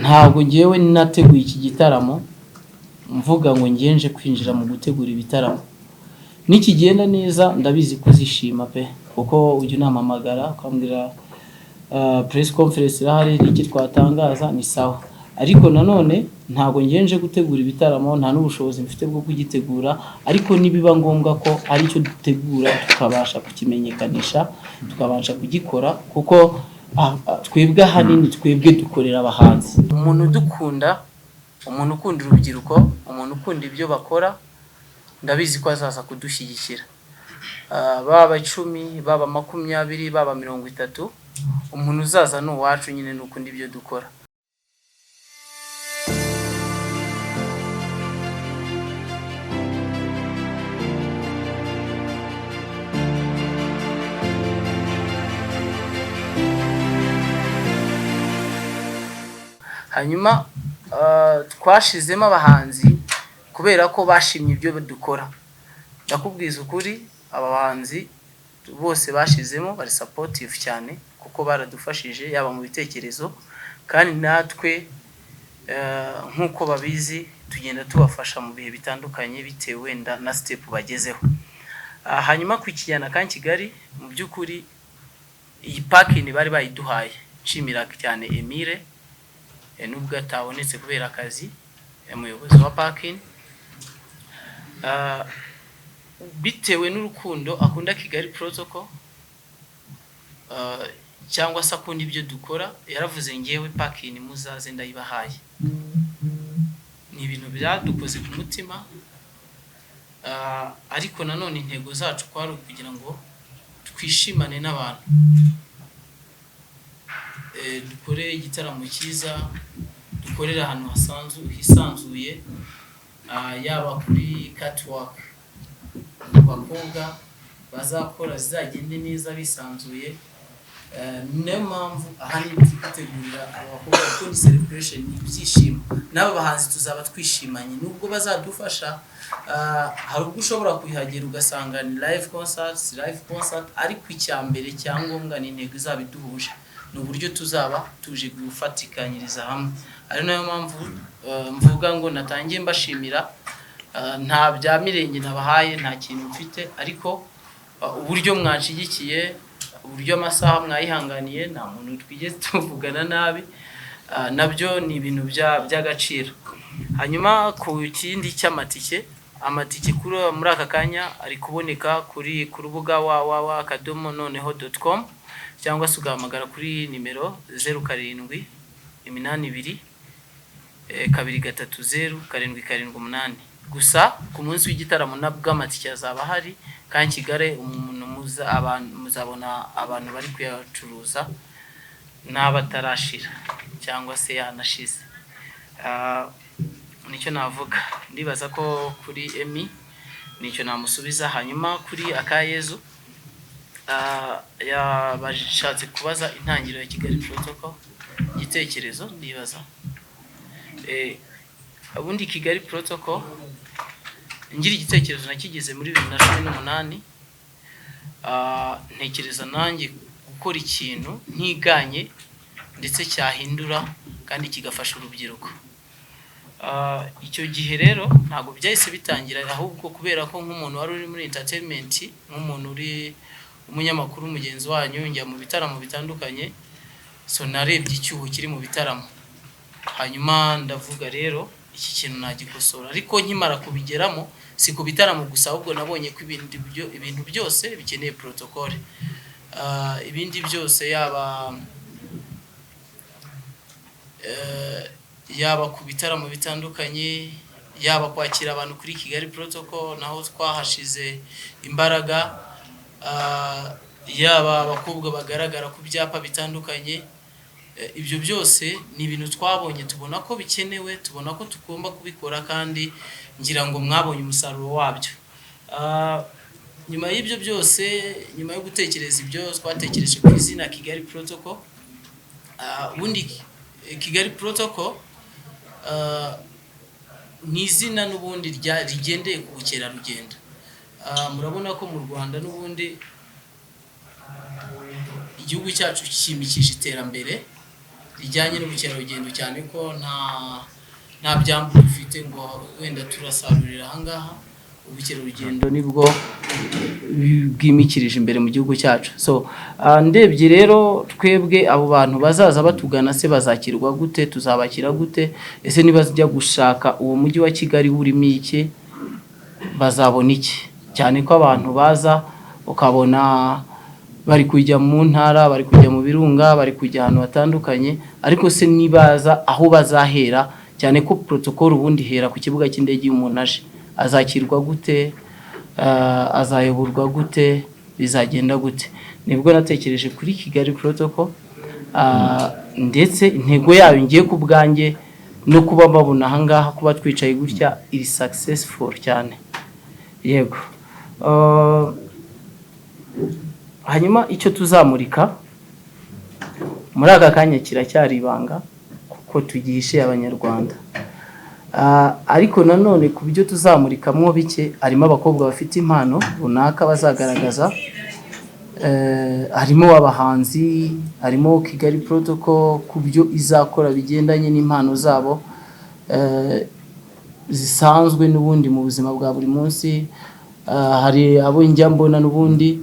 Ntabwo ngewe nateguye iki gitaramo mvuga ngo ngenje kwinjira mu gutegura ibitaramo. Nikigenda neza, ndabizi ko uzishima pe, kuko ujya unampamagara ukambwira press conference irahari, n'iki twatangaza ni sawa. Ariko nanone ntabwo ngenje gutegura ibitaramo, nta n'ubushobozi mfite bwo kugitegura. Ariko nibiba ngombwa ko ari cyo dutegura, tukabasha kukimenyekanisha, tukabasha kugikora, kuko twebwe ahanini twebwe dukorera abahanzi. Umuntu udukunda, umuntu ukunda urubyiruko, umuntu ukunda ibyo bakora, ndabizi ko azaza kudushyigikira. Baba 10, baba 20, baba 30, umuntu uzaza ni uwacu nyine, ni ukunda ibyo dukora. Hanyuma twashizemo abahanzi kubera ko bashimye ibyo dukora. Ndakubwiza ukuri, aba bahanzi bose bashizemo bari supportive cyane, kuko baradufashije yaba mu bitekerezo, kandi natwe nk'uko babizi tugenda tubafasha mu bihe bitandukanye bitewe wenda na step bagezeho. Hanyuma ku kijyana Camp Kigali, mu by'ukuri iyi parking bari bayiduhaye. Nshimira cyane Emile, nubwo atabonetse kubera akazi, umuyobozi wa parking, bitewe n'urukundo akunda Kigali Protocol, cyangwa se akunda ibyo dukora, yaravuze: "Ngewe parking muzaze ndayibahaye." Ni ibintu byadukoze ku mutima. Ariko nanone intego zacu kwari ukugira ngo twishimane n'abantu, dukore igitaramo cyiza, dukorere ahantu hisanzuye, yaba kuri catwalk ku bakobwa bazakora zizagende neza bisanzuye. Niyo mpamvu ahanini turi gutegurira aba bakobwa, kuko ni celebration, ni ibyishimo, n'aba bahanzi tuzaba twishimanye nubwo bazadufasha. Hari ubwo ushobora kuhagera ugasanga ni live concert, live concert, ariko icya mbere cyangombwa ni intego izaba iduhuje, ni uburyo tuzaba tuje gufatikanyiriza hamwe. Ari nayo mpamvu mvuga ngo natangiye mbashimira. Nta bya mirenge nabahaye, nta kintu mfite, ariko uburyo mwanshigikiye, uburyo amasaha mwayihanganiye, nta muntu twigeze tuvugana nabi, nabyo ni ibintu by'agaciro. Hanyuma ku kindi cy'amatike, amatike kuri muri aka kanya ari kuboneka ku rubuga www.noneho.com, cyangwa se ugahamagara kuri nimero 0782 230 778. Gusa ku munsi w'igitaramo nabwo amatike azaba ahari kandi Kigali umuntu muza abantu muzabona abantu bari kuyacuruza n'abatarashira cyangwa se yanashize. Nicyo navuga. Ndibaza ko kuri Emi nicyo namusubiza. Hanyuma kuri Akayezu, yabashatse kubaza intangiriro ya Kigali Protocol, igitekerezo. Ndibaza ubundi Kigali Protocol ngira igitekerezo nakigeze muri 2018. Ntekereza nanjye gukora ikintu ntiganye ndetse cyahindura kandi kigafasha urubyiruko. Icyo gihe rero ntabwo byahise bitangira, ahubwo kubera ko nk'umuntu wari uri muri entertainment, nk'umuntu uri umunyamakuru mugenzi wanyu, njya mu bitaramo bitandukanye. So narebye icyuho kiri mu bitaramo, hanyuma ndavuga: "Rero iki kintu nagikosora." Ariko nkimara kubigeramo, si ku bitaramo gusa, ahubwo nabonye ko ibintu byose bikeneye protocole. Ibindi byose, yaba ku bitaramo bitandukanye, yaba kwakira abantu kuri Kigali Protocol naho twahashize imbaraga, yaba abakobwa bagaragara ku byapa bitandukanye, ibyo byose ni ibintu twabonye, tubona ko bikenewe, tubona ko tugomba kubikora, kandi ngira ngo mwabonye umusaruro wabyo. Nyuma y'ibyo byose, nyuma yo gutekereza ibyo, twatekereje ku izina Kigali Protocol. Ubundi Kigali Protocol ni izina n'ubundi rigendeye ku bukerarugendo. Murabona ko mu Rwanda n'ubundi igihugu cyacu cyimikije iterambere. rijyanye n'ubukerarugendo, cyane ko nta byambu dufite ngo wenda turasarurira ahangaha. Ubukerarugendo nibwo bwimikirije imbere mu gihugu cyacu. So ndebye rero, twebwe abo bantu bazaza batugana se bazakirwa gute? Tuzabakira gute? Ese nibajya gushaka uwo mujyi wa Kigali urimo iki, bazabona iki? Cyane ko abantu baza ukabona bari kujya mu ntara, bari kujya mu birunga, bari kujya ahantu hatandukanye, ariko se nibaza aho bazahera? Cyane ko protocol ubundi ihera ku kibuga cy'indege. Iyo umuntu aje azakirwa gute? Azayoborwa gute? Bizagenda gute? Nibwo natekereje kuri Kigali Protocol, ndetse intego yayo ngiye ku bwanjye no kuba babona ahangaha, kuba twicaye gutya, iri successful cyane, yego. Hanyuma icyo tuzamurika muri aka kanya kiracyari ibanga kuko tugihishe Abanyarwanda. Ariko nanone ku byo tuzamurikamwo bike, harimo abakobwa bafite impano runaka bazagaragaza, harimo abahanzi, harimo Kigali Protocol ku byo izakora bigendanye n'impano zabo zisanzwe n'ubundi mu buzima bwa buri munsi. Hari abo njya mbona n'ubundi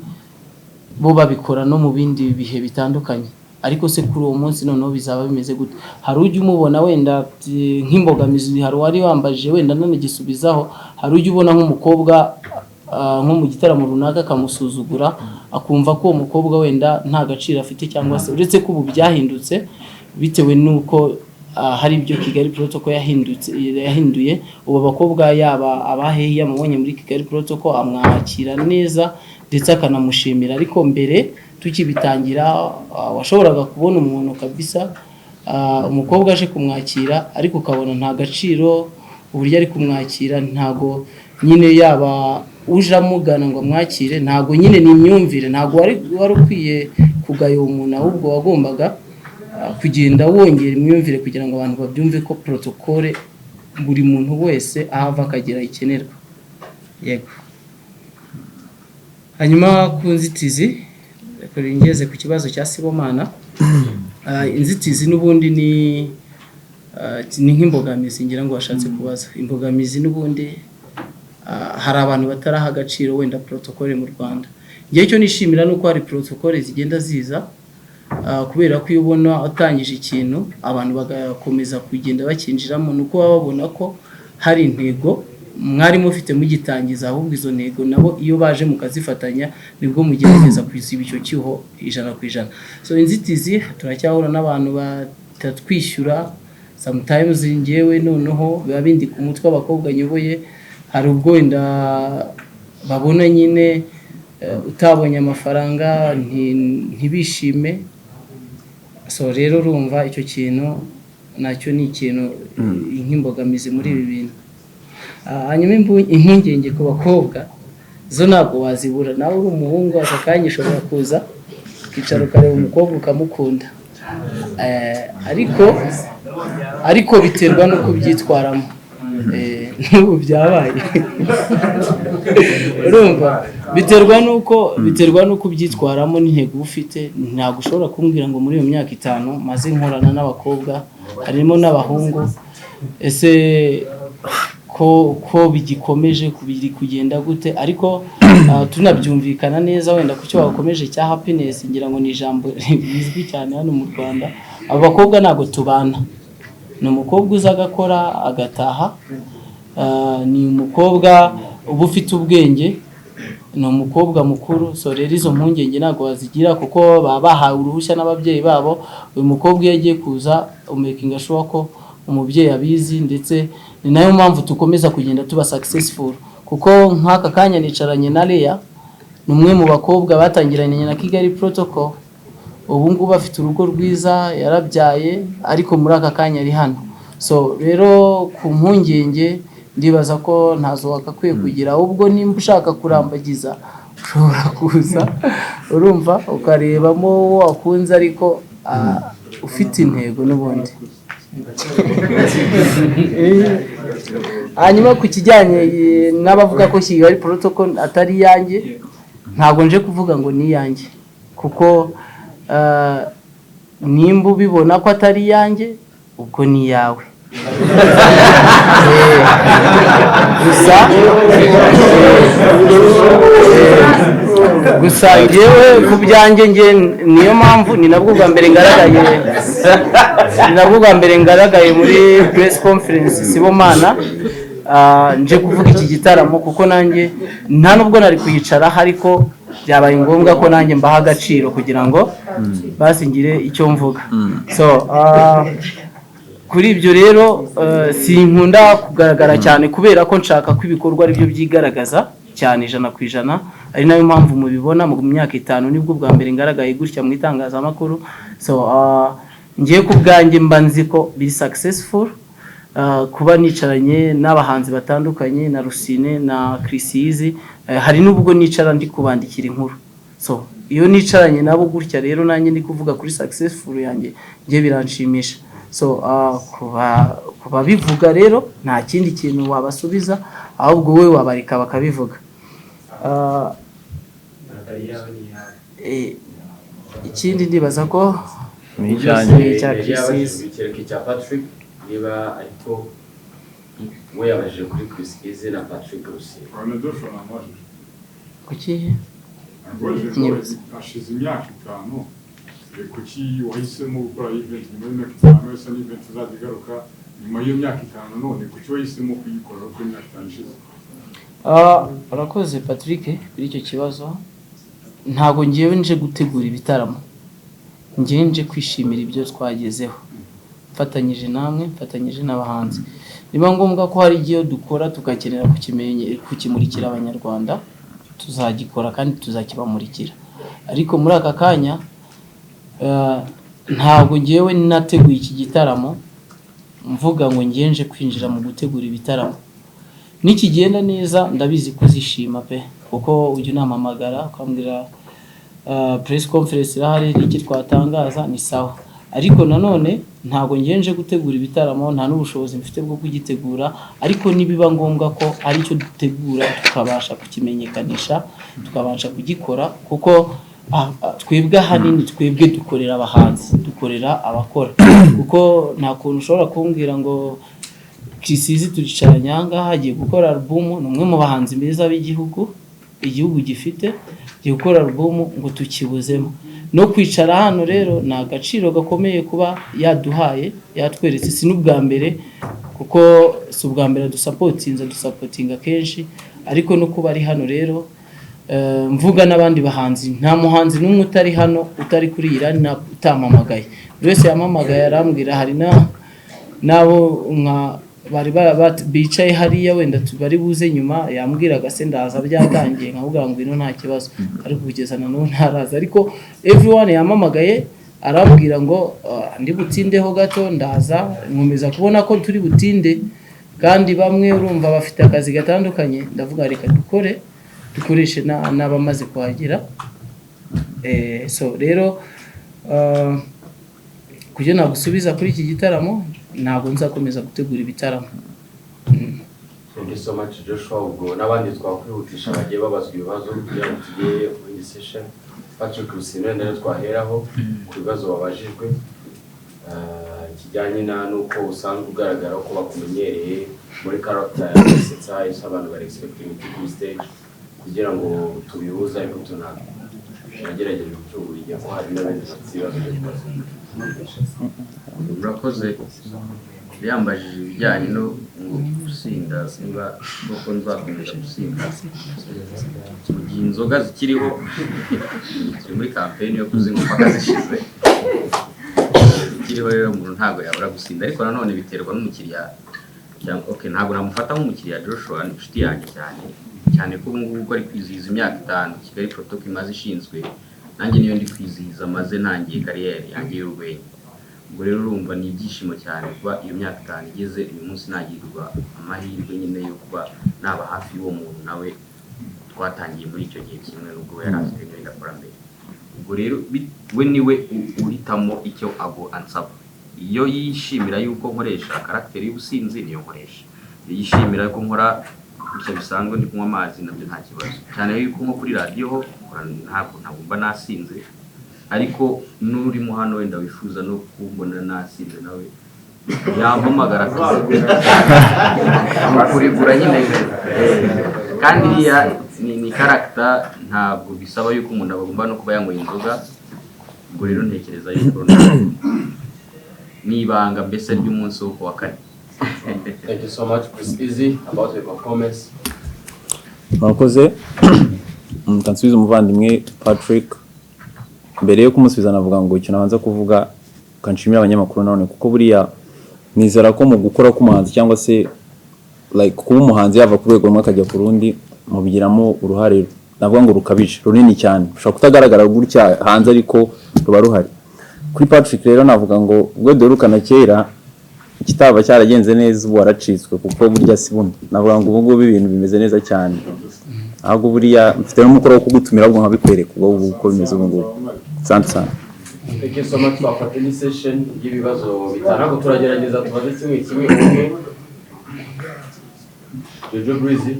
bo babikora no mu bindi bihe bitandukanye, ariko se kuri uwo munsi noneho bizaba bimeze gute? Hari ujya umubona wenda ati, nk'imbogamizi, hari uwari wambajije, wenda nanagisubizaho, hari ujya ubona nk'umukobwa nko mu gitaramo runaka akamusuzugura, akumva ko uwo mukobwa wenda nta gaciro afite, cyangwa se uretse ko ubu byahindutse bitewe n'uko hari ibyo Kigali Protocol yahindutse, yahinduye. Ubu abakobwa yaba abahehe, iyo amubonye muri Kigali Protocol amwakira neza ndetse akanamushimira. Ariko mbere tukibitangira, washoboraga kubona umuntu kabisa, umukobwa aje kumwakira, ariko ukabona nta gaciro uburyo ari kumwakira, ntago nyine yaba uje amugana ngo amwakire, ntago nyine ni imyumvire, ntago wari ukwiye kugaya uwo muntu, ahubwo wagombaga kugenda wongera imyumvire kugira ngo abantu babyumve ko protocole buri muntu wese aho ava akagera ikenerwa, yego. Hanyuma ku nzitizi, reka ngeze ku kibazo cya Sibomana. Inzitizi n'ubundi ni nk'imbogamizi, ngira ngo washatse kubaza imbogamizi. N'ubundi hari abantu bataraha agaciro wenda protocole mu Rwanda. Ngewe icyo nishimira ni uko hari protocole zigenda ziza, kubera ko iyo ubona utangije ikintu abantu bagakomeza kugenda bakinjiramo, ni uko baba babona ko hari intego mwari mufite mugitangiza. Ahubwo izo ntego nabo iyo baje mukazifatanya, nibwo mugerageza kuziba icyo cyuho 100%. So inzitizi, turacyahura n'abantu batatwishyura sometimes. Ngewe noneho biba bindi ku mutwe w'abakobwa nyoboye. Hari ubwo wenda babona nyine utabonye amafaranga ntibishime. So rero urumva icyo kintu nacyo ni ikintu nk'imbogamizi muri ibi bintu. Hanyuma impungenge ku bakobwa zo ntabwo wazibura. Nawe uri umuhungu, aka kanya ushobora kuza ukicara ukareba umukobwa ukamukunda. Ariko biterwa n'uko ubyitwaramo. N'ubu byabaye, urumva biterwa n'uko ubyitwaramo n'intego uba ufite. Ntabwo ushobora kumbwira ngo muri iyo myaka 5 maze nkorana n'abakobwa, harimo n'abahungu, ese ko bigikomeje biri kugenda gute? Ariko tunabyumvikana neza wenda ku cyo bakomeje cya happiness, ngira ngo ni ijambo rizwi cyane hano mu Rwanda. Abo bakobwa ntabwo tubana, ni umukobwa uza agakora agataha. Ni umukobwa uba ufite ubwenge, ni umukobwa mukuru. So rero izo mpungenge ntabwo bazigira kuko baba bahawe uruhushya n'ababyeyi babo. Uyu mukobwa iyo agiye kuza, umakinga sure ko umubyeyi abizi, ndetse ni nayo mpamvu dukomeza kugenda tuba successful, kuko nk'aka kanya nicaranye na Leah, ni umwe mu bakobwa batangiranye na Kigali Protocol. Ubu ngubu afite urugo rwiza, yarabyaye, ariko muri aka kanya ari hano. So rero ku mpungenge ndibaza ko ntazo wagakwiye kugira, ahubwo nimba ushaka kurambagiza ushobora kuza, urumva, ukarebamo uwo wakunze, ariko ufite intego n'ubundi. Hanyuma ku kijyanye n'abavuga ko Kigali Protocol atari iyanjye, ntabwo nje kuvuga ngo ni iyanjye kuko Nimba ubibona ko atari iyanjye, ubwo ni iyawe. Gusa njyewe ku byanjye, njye niyo mpamvu ni nabwo bwa mbere ngaragaye muri press conference Sibomana. Nje kuvuga iki gitaramo, kuko nanjye nta nubwo nari kuyicara, ariko byabaye ngombwa ko nanjye mbaha agaciro kugira ngo basi ngire icyo mvuga. So kuri ibyo rero, sinkunda kugaragara cyane kubera ko nshaka ko ibikorwa ari byo byigaragaza cyane 100%, ari nayo mpamvu mubibona mu myaka 5 nibwo bwa mbere ngaragaye gutya mu itangazamakuru. So ngiye ku bwanjye mba nzi ko biri successful, kuba nicaranye n'abahanzi batandukanye na Rusine na Chriss Eazy. Hari n'ubwo nicara ndi kubandikira inkuru. So iyo nicaranye nabo gutya rero, nanjye ndi kuvuga kuri successful yanjye, njye biranshimisha. So kuba bivuga rero, nta kindi kintu wabasubiza, ahubwo wowe wabareka bakabivuga. Ikindi ndibaza ko Ni icyanjye. Ni icya Yari Chris yabajije Eazy. Kereka icya Patrick, niba ariko we yabajije kuri Chris Eazy na Patrick Rusine. Na Joshua namubajije. Kuki? Namubajije ngo Nyibuze. hashize imyaka 5, kuki wahisemo gukora event nyuma y'imyaka 5? Ese ni event izajya igaruka nyuma y'iyo myaka 5? None kuki wahisemo kuyikora kuko imyaka 5 ishize? Urakoze Patrick kuri icyo kibazo. Ntabwo ngewe nje gutegura ibitaramo, ngewe nje kwishimira ibyo twagezeho mfatanyije namwe, mfatanyije n'abahanzi. Niba ngombwa ko hari igihe dukora tugakenera kukimurikira Abanyarwanda, tuzagikora kandi tuzakibamurikira. Ariko muri aka kanya, ntabwo ngewe nateguye iki gitaramo mvuga ngo ngewe nje kwinjira mu gutegura ibitaramo. Nikigenda neza, ndabizi ko uzishima pe, kuko ujya unampamagara ukambwira press conference irahari, n'iki twatangaza ni sawa. Ariko nanone ntabwo ngenje gutegura ibitaramo, nta n'ubushobozi mfite bwo kugitegura. Ariko nibiba ngombwa ko ari cyo dutegura, tukabasha kukimenyekanisha, tukabasha kugikora, kuko twebwe ahanini twebwe dukorera abahanzi, dukorera abakora, kuko nta kuntu ushobora kumbwira ngo Chriss Eazy turicaranye aha ngaha agiye gukora album, ni umwe mu bahanzi beza b'igihugu igihugu gifite, agiye gukora album ngo tukibuzemo no kwicara hano. Rero ni agaciro gakomeye kuba yaduhaye, yatweretse. Si n'ubwa mbere, kuko si ubwa mbere dusapotinze, dusapotinga kenshi, ariko no kuba ari hano rero, mvuga n'abandi bahanzi, nta muhanzi n'umwe utari hano, utari kuri iyi line utampamagaye. Buri wese yampamagaye arambwira. Hari na n'abo nka bari bicaye hariya, wenda bari buze nyuma, yambwiraga se ndaza byatangiye, nkavuga ngo ngwino nta kibazo, ariko kugeza na n'ubu ntaraza. Ariko everyone yampamagaye arambwira ngo ndi butindeho gato ndaza. Nkomeza kubona ko turi butinde, kandi bamwe urumva bafite akazi gatandukanye, ndavuga reka dukore, dukoreshe n'abamaze kuhagera. So rero, kugira nagusubiza kuri iki gitaramo, ntabwo nzakomeza gutegura ibitaramo. Thank you so much, Joshua. Ubwo n'abandi twakwihutisha bagiye babazwa ibibazo kugira ngo tujye mu yindi session. Patrick Rusine, wenda twaheraho ku bibazo wabajijwe, kijyanye na nuko usanzwe ugaragara ko bakumenyereye muri character ya gusetsa, ese abantu bari expecting iki kuri stage, kugira ngo tubihuze, ariko tunagerageje gucungura ko hari n'abandi bafite ibibazo byo kubaza. Murakoze. Yambajije ibijyanye no ngo gusinda, niba koko nzakomeza gusinda mu gihe inzoga zikiriho. Turi muri campaign yo kuzinywa mpaka zishize. Zikiriho rero umuntu ntabwo yabura gusinda, ariko nanone biterwa n'umukiriya cyangwa, okay, ntabwo namufata nk'umukiriya. Joshua ni inshuti yanjye cyane cyane ko ubu ngubu ubwo ari kwizihiza imyaka 5 Kigali Protocol imaze ishinzwe, nanjye niyo ndi kwizihiza maze ntangiye career yanjye y'urwenya. Ubwo rero urumva ni ibyishimo cyane kuba iyo myaka 5 igeze uyu munsi nagirwa amahirwe nyine yo kuba naba hafi y'uwo muntu nawe twatangiye muri icyo gihe kimwe, n'ubwo we yari afite ibyo akora mbere. Ubwo rero we niwe uhitamo icyo ago ansaba. Iyo yishimira yuko nkoresha caractère y'ubusinzi, niyo nkoresha. Iyo yishimira ko nkora gutya bisanzwe ndi kunywa amazi, nabyo nta kibazo, cyane yuko nko kuri radiyo ho nkora ntabwo mba nasinze. Ariko n'urimo hano wenda wifuza no kumbona nasinze, nawe yampamagara akazi kurigura nyine. Kandi iriya ni character, ntabwo bisaba yuko umuntu agomba no kuba yanyweye inzoga. Ubwo rero ntekereza yuko ni ibanga mbese ry'umunsi wo kuwa kane. Thank you so much, Chris Easy, about your performance. Murakoze. Nsubize umuvandimwe Patrick. Mbere yo kumusubiza, navuga ngo icyo nabanza kuvuga, kanshimira abanyamakuru nanone, kuko buriya nizera ko mu gukora k'umuhanzi, cyangwa se like kuba umuhanzi yava ku rwego rumwe akajya ku rundi, mubigiramo uruhare, navuga ngo rukabije, runini cyane. Rushobora kutagaragara gutya hanze, ariko ruba ruhari. Kuri Patrick rero, navuga ngo ubwo duherukana kera ikitaba cyaragenze neza, ubu waracitswe, kuko burya si buno. Navuga ngo ubu ngubu ibintu bimeze neza cyane. Ahubwo buriya mfite n'umukoro wo kugutumira, ahubwo nkabikwereka ubwo ubu uko bimeze ubu ngubu. Asante sana. Thank you so much. Twafata indi session y'ibibazo bitanu, ariko turagerageza tubaze kimwe kimwe, umwe. Jojo Breezy.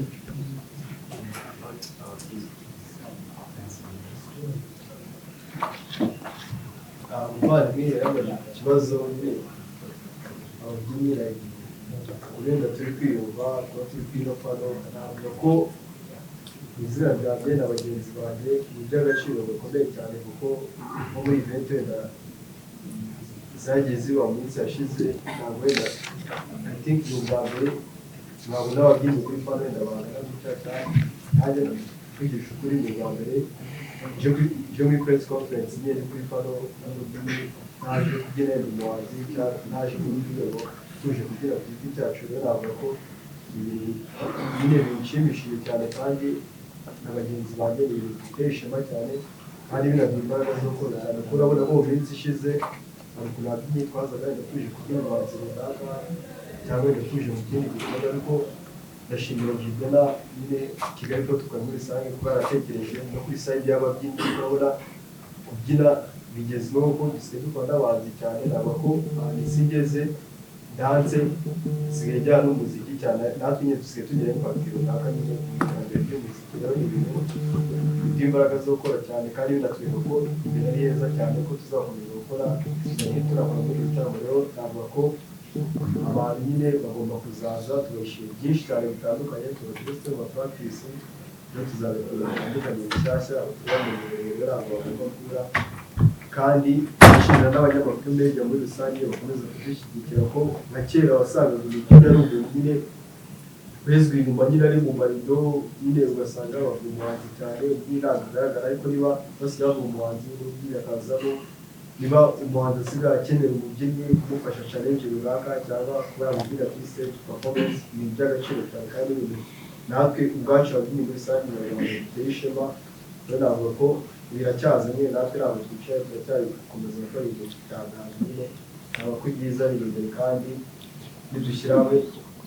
Umuvandimwe yarabajije ikibazo nyine, ababyinnyi like wenda turi kwiyumva kuba turi kuri ino panel. Navuga ko mu izina ryanjye na bagenzi banjye ni iby'agaciro gakomeye cyane, kuko nko muri event wenda zagiye ziba mu minsi yashize, ntabwo wenda, I think ni ubwa mbere ntabwo n'ababyinnyi kuri panel wenda bangana gutya cyane. Nanjye kwigisha ukuri, ni ubwa mbere nje muri press conference nyine kuri panel n'umubyinnyi, naje kubyina wenda umuhanzi cyangwa naje mu rundi rwego, tuje kubyina ku giti cyacu. Rero navuga ko ibintu nyine binshimishije cyane, kandi na bagenzi banjye, ni ibintu biteye ishema cyane kandi binaduha imbaraga zo gukora cyane, kuko urabona nko mu minsi ishize hari ukuntu ababyinnyi twazaga wenda tuje kubyina umuhanzi runaka cyangwa wenda tuje mu kindi gikorwa. Ariko ndashimira Jidena nyine, Kigali Protocol muri rusange, kuba yaratekereje no kuri side y'ababyinnyi. Urabona kubyina bigezweho ko dusigaye dukora n'abahanzi cyane. Ntabwo ko ahantu isi igeze, dance isigaye ijyana n'umuziki cyane, natwe nyine dusigaye tugira impact runaka nyine mu iterambere ry'umuziki. Rero ni ibintu biduha imbaraga zo gukora cyane, kandi binatwereka ko imbere ari heza cyane, ko tuzakomeza gukora, tuzajya tunakora muri ibi bitaramo. Rero navuga ko abantu nyine bagomba kuzaza, tubashyira byinshi cyane bitandukanye, tuba turetse mu practice, rero tuzabikora bitandukanye bishyashya batubamenyereye. Rero ntabwo bagomba kubura, kandi nshimira n'abanyamakuru media muri rusange bakomeza kudushyigikira, ko nka kera wasangaga umukino ari umuntu nyine bezwi inyuma nyine, ari mu marido nyine, ugasanga bavuga umuhanzi cyane, undi ntabwo agaragara. Ariko niba basigaye bavuga umuhanzi n'umubyinnyi akazamo, niba umuhanzi asigaye akenera umubyinnyi kumufasha challenge runaka cyangwa kuba yamubyina kuri stage performance, ni iby'agaciro cyane, kandi ni ibintu natwe ubwacu ababyinnyi muri rusange abanyarwanda biteye ishema. Rero navuga ko biracyaza nyine, natwe ntabwo twicaye, turacyari gukomeza gukora ibintu bitangaje nyine. Ntabwo ko ibyiza biri imbere, kandi nidushyira hamwe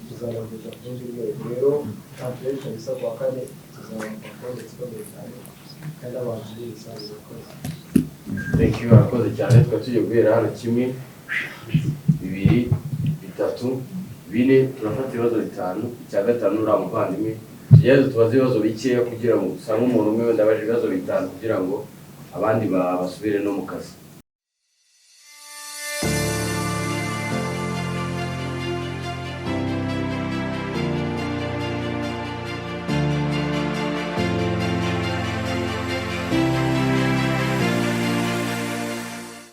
tuzabageza ku rundi rwego. Rero ntabwo kabisa, kuwa kane tuzaba performance ikomeye cyane kandi n'abantu muri rusange bakoze. Thank you, arakoze cyane. Tukaba tugiye guhera hano: kimwe, bibiri, bitatu, bine. Turafata ibibazo bitanu. Icya gatanu uriya muvandimwe. Tugerageze tubaze ibibazo bikeya kugira ngo usange umuntu umwe wenda abaje ibibazo bitanu, kugira ngo abandi basubire no mu kazi.